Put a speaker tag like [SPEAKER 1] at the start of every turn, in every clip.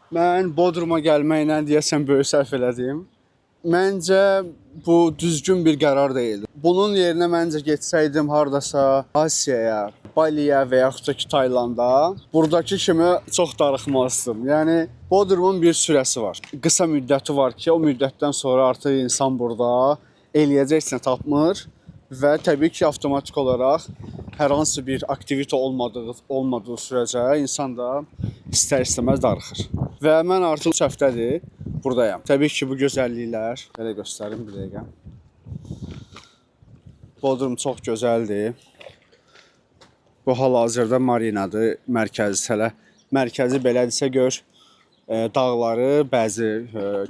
[SPEAKER 1] Mən Bodruma gəlməklə deyəsən böyük səhv elədim. Məncə bu düzgün bir qərar deyildi. Bunun yerinə məncə getsəydim hardasa Asiyaya, Baliyə və yaxud da ki Taylanda, buradakı kimi çox darıxmazdım. Yəni Bodrumun bir sürəsi var. Qısa müddəti var ki, o müddətdən sonra artıq insan burada eləyəcək heç nə tapmır və təbii ki, avtomatik olaraq hər hansı bir aktivite olmadığı sürəcə insan da istər-istəməz darıxır. Və mən artıq 3 həftədir buradayam. Təbii ki, bu gözəlliklər, belə göstərim bir dəqiqə. Bodrum çox gözəldir. Bu hal-hazırda marinadır, mərkəzi hələ. Mərkəzi belədirsə gör dağları, bəzi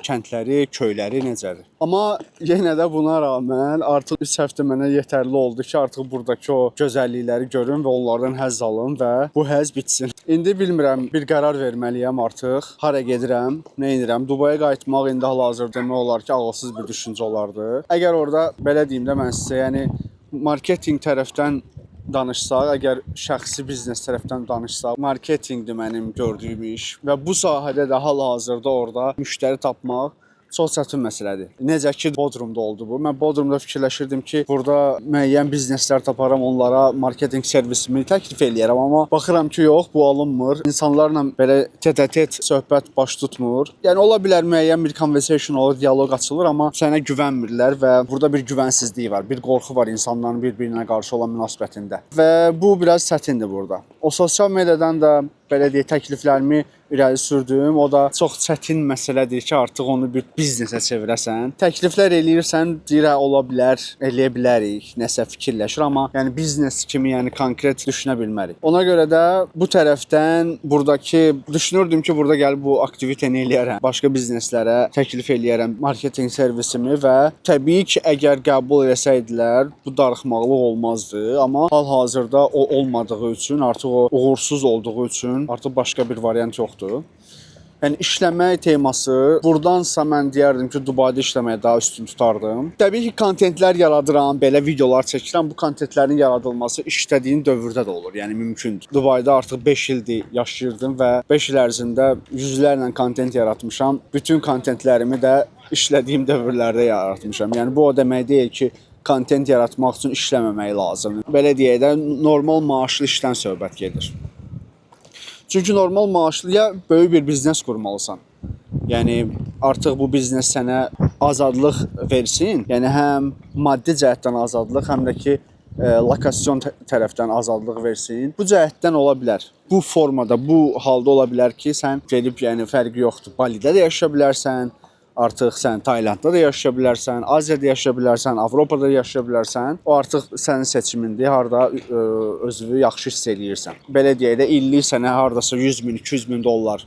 [SPEAKER 1] kəndləri, köyləri necədir. Amma yenə də buna rağmen artıq 3 həftə mənə yetərli oldu ki, artıq buradakı o gözəllikləri görüm və onlardan həzz alım və bu həzz bitsin. İndi bilmirəm, bir qərar verməliyəm artıq. Hara gedirəm, nə edirəm? Dubaya qayıtmaq indi hal-hazırda demək olar ki, ağılsız bir düşüncə olardı. Əgər orada belə deyim də mən sizə, yəni marketinq tərəfdən danışsaq, əgər şəxsi biznes tərəfdən danışsaq, marketinqdir mənim gördüyüm iş və bu sahədə də hal-hazırda orada müştəri tapmaq çox çətin məsələdir. Necə ki Bodrumda oldu bu. Mən Bodrumda fikirləşirdim ki, burada müəyyən bizneslər taparam, onlara marketinq servisimi təklif eləyərəm, amma baxıram ki, yox, bu alınmır. İnsanlarla belə tete-tet söhbət baş tutmur. Yəni ola bilər müəyyən bir conversation olur, dialoq açılır, amma sənə güvənmirlər və burada bir güvənsizlik var, bir qorxu var insanların bir-birinə qarşı olan münasibətində. Və bu biraz çətindir burada. O sosial mediadan da belə deyək təkliflərimi irəli sürdüm. O da çox çətin məsələdir ki, artıq onu bir biznesə çevirəsən. Təkliflər eləyirsən, deyir hə, ola bilər, eləyə bilərik, nəsə fikirləşir, amma yəni biznes kimi, yəni konkret düşünə bilmərik. Ona görə də bu tərəfdən buradakı düşünürdüm ki, burada gəlib bu aktiviteni eləyərəm. Başqa bizneslərə təklif eləyərəm marketinq servisimi və təbii ki, əgər qəbul eləsəydilər, bu darıxmaqlıq olmazdı, amma hal-hazırda o olmadığı üçün, artıq o uğursuz olduğu üçün artıq başqa bir variant yoxdur. Yəni işləmək teması burdansa mən deyərdim ki, Dubayda işləməyə daha üstün tutardım. Təbii ki, kontentlər yaradıram, belə videolar çəkirəm. Bu kontentlərin yaradılması işlədiyin dövrdə də olur, yəni mümkündür. Dubayda artıq 5 ildir yaşayırdım və 5 il ərzində yüzlərlə kontent yaratmışam. Bütün kontentlərimi də işlədiyim dövrlərdə yaratmışam. Yəni bu o demək deyil ki, kontent yaratmaq üçün işləməmək lazımdır. Belə deyək də, normal maaşlı işdən söhbət gedir. Çünki normal maaşlı ya böyük bir biznes qurmalısan. Yəni artıq bu biznes sənə azadlıq versin. Yəni həm maddi cəhətdən azadlıq, həm də ki lokasyon tərəfdən azadlıq versin. Bu cəhətdən ola bilər. Bu formada, bu halda ola bilər ki, sən gedib, yəni fərqi yoxdur. Balidə də yaşaya bilərsən, artıq sən Taylandda da yaşaya bilərsən, Aziyada yaşaya bilərsən, Avropada yaşaya bilərsən. O artıq sənin seçimindir, harda özünü yaxşı hiss eləyirsən. Belə deyək də, illik sənə hardasa 100 min, 200 min dollar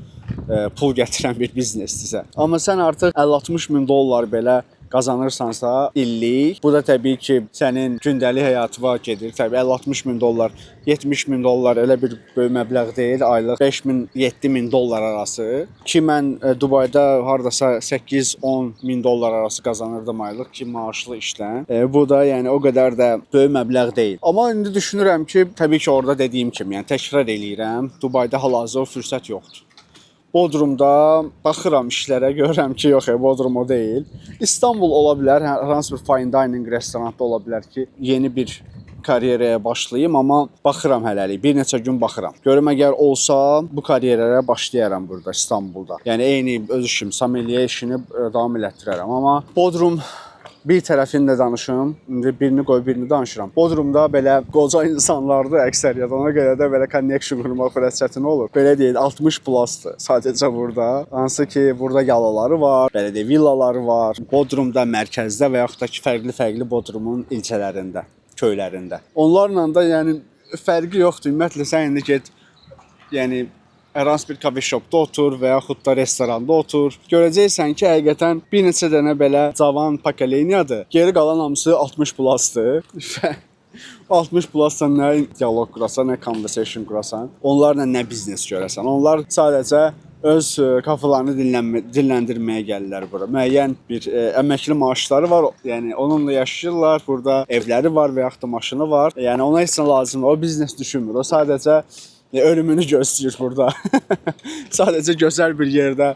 [SPEAKER 1] pul gətirən bir biznesdirsə. Amma sən artıq 50-60 min dollar belə qazanırsansa illik, bu da təbii ki, sənin gündəlik həyatına gedir. Təbii 50-60 min dollar, 70 min dollar elə bir böyük məbləğ deyil, aylıq 5 min, 7 min dollar arası. Ki mən Dubayda hardasa 8-10 min dollar arası qazanırdım aylıq ki, maaşlı işdən. Bu da yəni o qədər də böyük məbləğ deyil. Amma indi düşünürəm ki, təbii ki, orada dediyim kimi, yəni təkrar eləyirəm, Dubayda hal-hazırda o fürsət yoxdur. Bodrumda baxıram işlərə, görürəm ki, yox, Bodrum o deyil. İstanbul ola bilər, hər hansı bir fine dining restoranda ola bilər ki, yeni bir karyeraya başlayım, amma baxıram hələlik. Bir neçə gün baxıram. Görüm əgər olsa bu karyeraya başlayaram burada İstanbulda. Yəni eyni öz işim, sommelier işini davam elətdirərəm, amma Bodrum bir tərəfini də danışım. İndi birini qoy, birini danışıram. Bodrumda belə qoca insanlardır əksəriyyət. Ona görə də belə connection qurmaq biraz çətin olur. Belə deyək, 60 plusdır sadəcə burada. Hansı ki, burada yalıları var, belə deyək, villaları var. Bodrumda, mərkəzdə və yaxud da ki, fərqli-fərqli Bodrumun ilçələrində, köylərində. Onlarla da yəni fərqi yoxdur. Ümumiyyətlə sən indi get, yəni hər hansı bir coffee shopda otur və yaxud da restoranda otur. Görəcəksən ki, həqiqətən bir neçə dənə belə cavan pokoleniyadır. Geri qalan hamısı 60 plusdır. Və 60 plusla nə dialoq qurasan, nə conversation qurasan, onlarla nə biznes görəsən. Onlar sadəcə öz kafalarını dinləndirməyə gəlirlər bura. Müəyyən bir əməkli maaşları var. Yəni onunla yaşayırlar. Burada evləri var və yaxud da maşını var. Yəni ona heç nə lazım deyil. O biznes düşünmür. O sadəcə Ölümünü gözləyir burada. Sadəcə gözəl bir yerdə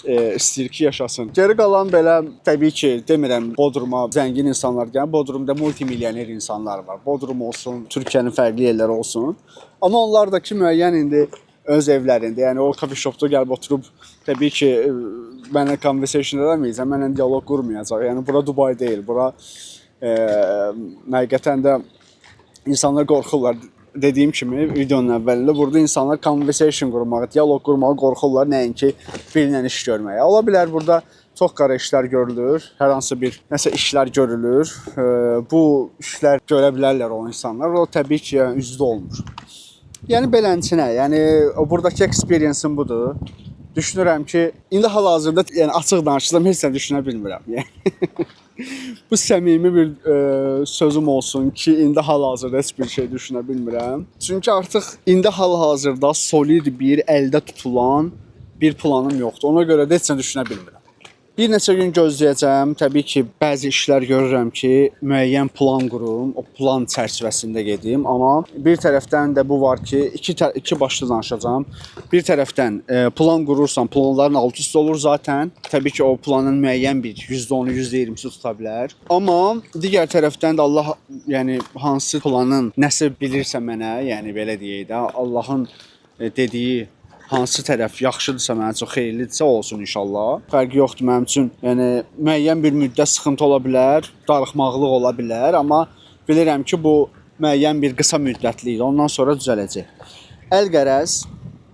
[SPEAKER 1] istəyir ki, yaşasın. Geri qalan belə, təbii ki, demirəm Bodruma zəngin insanlar gəlir. Bodrumda multimilyoner insanlar var. Bodrum olsun, Türkiyənin fərqli yerləri olsun. Amma onlar da ki, müəyyən indi öz evlərində, yəni o coffee shopda gəlib oturub təbii ki, mənlə conversation eləməyəcək, mənlə dialoq qurmayacaq. Yəni bura Dubai deyil, bura həqiqətən də insanlar qorxurlar. Dediyim kimi videonun əvvəlində burada insanlar conversation qurmağa, dialoq qurmağa qorxurlar, nəinki biri ilə iş görməyə. Ola bilər burada çox qara işlər görülür, hər hansı bir nəsə işlər görülür. Bu işlər görə bilərlər o insanlar. O təbii ki, yəni, üzdə olmur. Yəni beləsinə, yəni o buradakı experience-im budur. Düşünürəm ki, indi hal-hazırda, yəni açıq danışsam, heç nə düşünə bilmirəm. Yəni bu səmimi bir sözüm olsun ki, indi hal-hazırda heç bir şey düşünə bilmirəm. Çünki artıq indi hal-hazırda solid bir əldə tutulan bir planım yoxdur. Ona görə də heç nə düşünə bilmirəm. Bir neçə gün gözləyəcəm. Təbii ki, bəzi işlər görürəm ki, müəyyən plan qurum, o plan çərçivəsində gedim, amma bir tərəfdən də bu var ki, iki başlı danışacağam. Bir tərəfdən plan qurursan, planların alt üst olur zaten. Təbii ki, o planın müəyyən bir %10-u, %20-si tuta bilər. Amma digər tərəfdən də Allah, yəni hansı planın nəsə bilirsə mənə, yəni belə deyək də, Allahın dediyi hansı tərəf yaxşıdırsa, mənim üçün xeyirlidirsə, olsun inşallah. Fərqi yoxdur mənim üçün. Yəni müəyyən bir müddət sıxıntı ola bilər, darıxmaqlıq ola bilər, amma bilirəm ki, bu müəyyən bir qısa müddətlikdir. Ondan sonra düzələcək. Əlqərəz,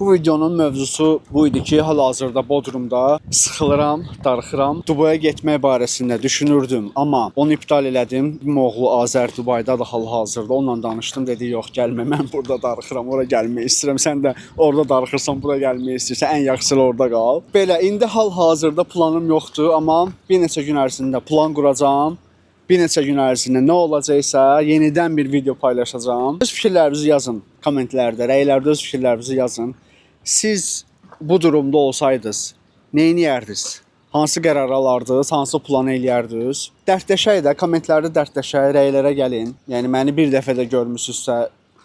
[SPEAKER 1] bu videonun mövzusu bu idi ki, hal-hazırda Bodrumda sıxılıram, darıxıram. Dubaya getmək barəsində düşünürdüm, amma onu iptal elədim. Bir oğlu Azər Dubaydadır hal-hazırda. Onunla danışdım, dedi yox, gəlmə, mən burada darıxıram, ora gəlmək istəyirəm. Sən də orada darıxırsan, bura gəlmək istəyirsən, ən yaxşısı orada qal. Belə indi hal-hazırda planım yoxdur, amma bir neçə gün ərzində plan quracağam. Bir neçə gün ərzində nə olacaqsa, yenidən bir video paylaşacağam. Öz fikirlərinizi yazın kommentlərdə, rəylərdə öz fikirlərinizi yazın. Siz bu durumda olsaydınız, nə edərdiniz? Hansı qərar alardınız, hansı planı eləyərdiniz? Dərdləşək də, kommentlərdə dərdləşək, rəylərə gəlin. Yəni məni bir dəfə də görmüsünüzsə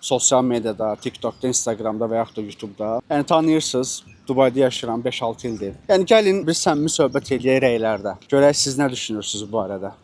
[SPEAKER 1] sosial mediada, TikTokda, Instagramda və yaxud da YouTube'da. Yəni tanıyırsınız. Dubayda yaşayıram 5-6 ildir. Yəni gəlin bir səmimi söhbət eləyək rəylərdə. Görək siz nə düşünürsünüz bu barədə.